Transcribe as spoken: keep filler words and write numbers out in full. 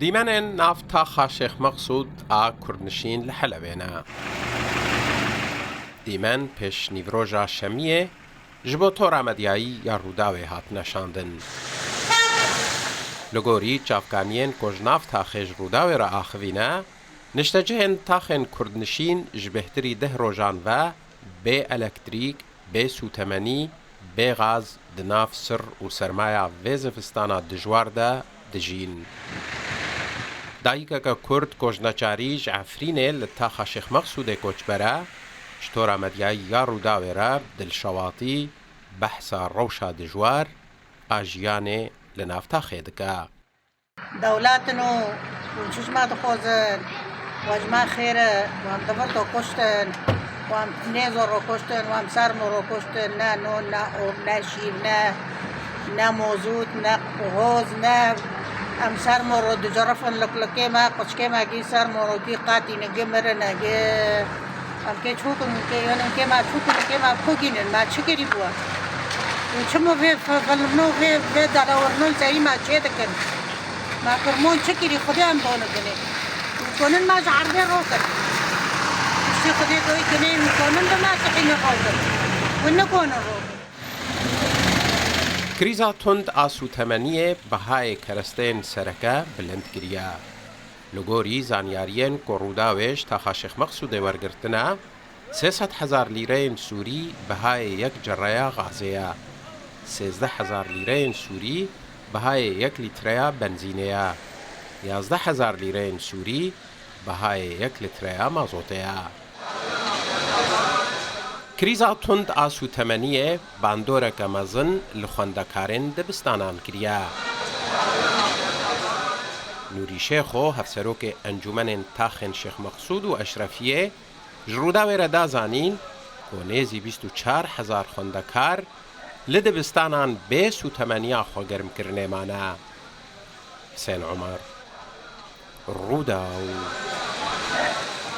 Dîmenên nav taxa Şêx Meqsûd a Kurdnişîn li Helebê ne. Dîmen pêş nîvroja şemiyê ji bo tora medyayî ya Rûdawê hatine şandin. Li gorî çavkaniyên ku ji nav taxê ji Rûdawê re axivîne, niştecihên taxên Kurdnişîn ji bêhtirî deh rojan ve bê elektrîk, bê sûtemenî, bê gaz di nav sir û sermaya vê zivistana dijwar de dijîn. Dayikeke Kurd ku ji neçarî ji Efrînê li taxa Şêx Meqsûdê koçber e, ji tora medyayî ya Rûdawê re bi dilşewatî behsa rewşa dijwar a jiyanê li nav taxê dike. Dewlet in û hûn çi ji me dixwazin? We ji me xêr e, wan di vir de kuştin, wan nêzo ro kuştin, wan sermo ro kuştin, ne non, ne ov, ne şîr, ne, ne mozût, ne hoz, ne em sermo ro dicerifin liklikê me, qiçkê me gî sermo ro gî qetîne, gî mirine, gî em kê çûkin, kê yenin, kê me çûkin, kê me bixugînin, me çi kirî bû? Û çi me vê fe-, felmno, vê, vê delawirnon serî me çê dikin? Me kirmon çi kirî, Xwedê em dano dinê. Û konin me ji erdê ro kir. Piştî Xwedê doyî dinê, û konin bi me sihîne ro kir. Û nikonin ro kir. Krîza tund a sûtemeniyê bihayê keresteyên sereke bilind kiriye. Li gorî zanyariyên ku Rûdawê ji taxa Şêx Meqsûdê wergirtine, sê sed hezar lîreyên sûrî bihayê yek cerreya gazê ye. Sêzdeh hezar lîreyên sûrî bihayê yek lîtreya benzînê ye. Yazdeh hezar lîreyên sûrî bihayê yek lîtreya mazotê ye. Krîza tund a sûtemeniyê bandoreke mezin li xwendekarên dibistanan kiriye. Nûrî Şêxo, hevserokê Encûmenên Taxên Şêx Meqsûd û Eşrefiyê, ji Rûdawê re da zanîn ku nêzî bîst û çar hezar xwendekar li dibistanan bê sûtemeniya xwegermkirinê mane. Hisên Omer, Rûdaw.